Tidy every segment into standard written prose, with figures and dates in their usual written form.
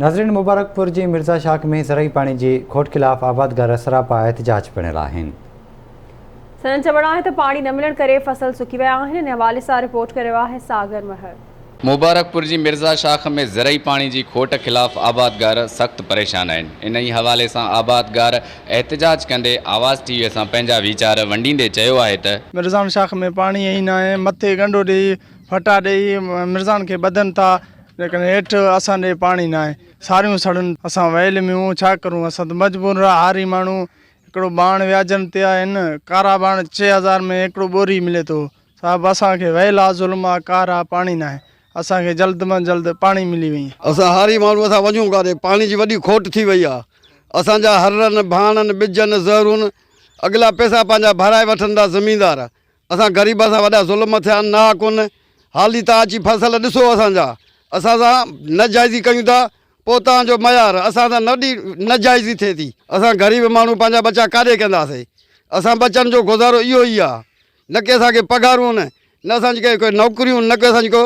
ناظرين مبارڪپور جي مرزا شاخ ۾ زرعي پاڻي جي کوٽ خلاف آبادگار سراپا احتجاج بڻيل آهن. سندن چوڻ آهي ته پاڻي نه ملڻ ڪري فصل سڪي ويا آهن. ان حوالي سان رپورٽ ڪري رهيو آهي ساگر مهر. مبارڪپور جي مرزا شاخ ۾ زرعي پاڻي جي کوٽ خلاف آبادگار سخت پريشان آهن. انهي حوالي سان آبادگار احتجاج ڪندي آواز ٽي وي سان پنهنجا ويچار ونڊيندي چيو آهي ته. مرزان شاخ ۾ پاڻي ئي ناهي، مٿي ڳنڍو ڏيئي ڦٽا ڏيئي مرزان کي ٻڌن ٿا، ليڪن هيٺ اسان ڏي پاڻي ناهي، ساريون سڙن، اسان ويل ميون ڇا ڪرون، اسان ته مجبور رها هاري ماڻهو، هڪڙو ٻاڻ وياجن تي آهن، ڪارا ٻاڻ 6000 ۾ هڪڙو ٻوري ملي ٿو، صاحب اسان کي ويل آ ظلم آ قهر آ پاڻي ناهي، اسان کي جلد مان جلد پاڻي ملي وڃي. اسان هاري ماڻهو اسان وڃون ڪاڏي، پاڻي جي وڏي کوٽ ٿي وئي آ، اسان جا هرن، ڀاڻن، ٻجن، زهرون اڳلا پئسا پنهنجا ڀرائي وٺن ٿا زميندار، اسان غريبن سان وڏا ظلم ٿيا آهن ناحق ڪن حالي تان اچي فصل ڏسو اسان جا اسان سان ناجائزي ڪيون ٿا پوء تان جو معيار اسان سان وڏي ناجائزي ٿئي ٿي اسان غريب ماڻهو پنهنجا ٻچا ڪاڏي ڪنداسي اسان ٻچن جو گذارو اهو ئي آهي نه ڪي اسان کي پگهارون نه اسان جي ڪي نوڪريون نه ڪي اسان جي ڪو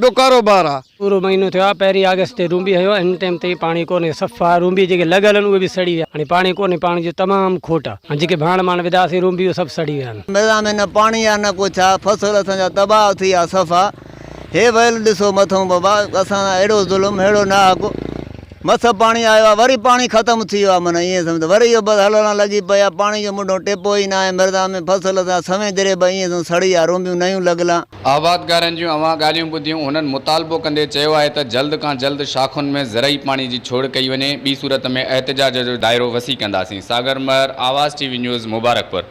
ٻيو ڪاروبار آ. پورو مهينو ٿيو آ پهرين آگسٽ تي رونبي هنيو آ هن ٽيم تائين پاڻي ڪونهي صفا رونبي جيڪي لڳل آهن اهي به سڙي ويا هاڻي پاڻي ڪونهي پاڻي جو تمام کوٽ آ هاڻي جيڪي ڀاڻ ماڻ وڌاسين رونبي اهي سڀ سڙي ويا آهن. ميدان ۾ نه پاڻي آ نه ڪو ڇا فصل اسان جا تباهه ٿي ويا صفا هي ويل ڏسو مٿئون بابا اسان سان اهڙو ظلم اهڙو ناحق مس پاڻي آيو آ وري پاڻي ختم ٿي ويو آ معنيٰ ائين سمجهه ته وري اهو بس هلڻ لڳي پئي آ پاڻي جو منڍو ٽيپو ئي ناهي ميدان ۾ فصل اسان جا سوين جريب ائين سمجهه سڙي ويا رونبيون نيون لڳل آ. آبادگارن جون اوهان ڳالهيون ٻڌيون، هنن مطالبو ڪندي چيو آهي ته جلد کان جلد شاخن ۾ زرعي پاڻي جي ڇوڙ ڪئي وڃي، ٻي صورت ۾ احتجاج جو دائرو وسيع ڪنداسين. Sagar Mehar, Awaz T V news, Mubarakpur.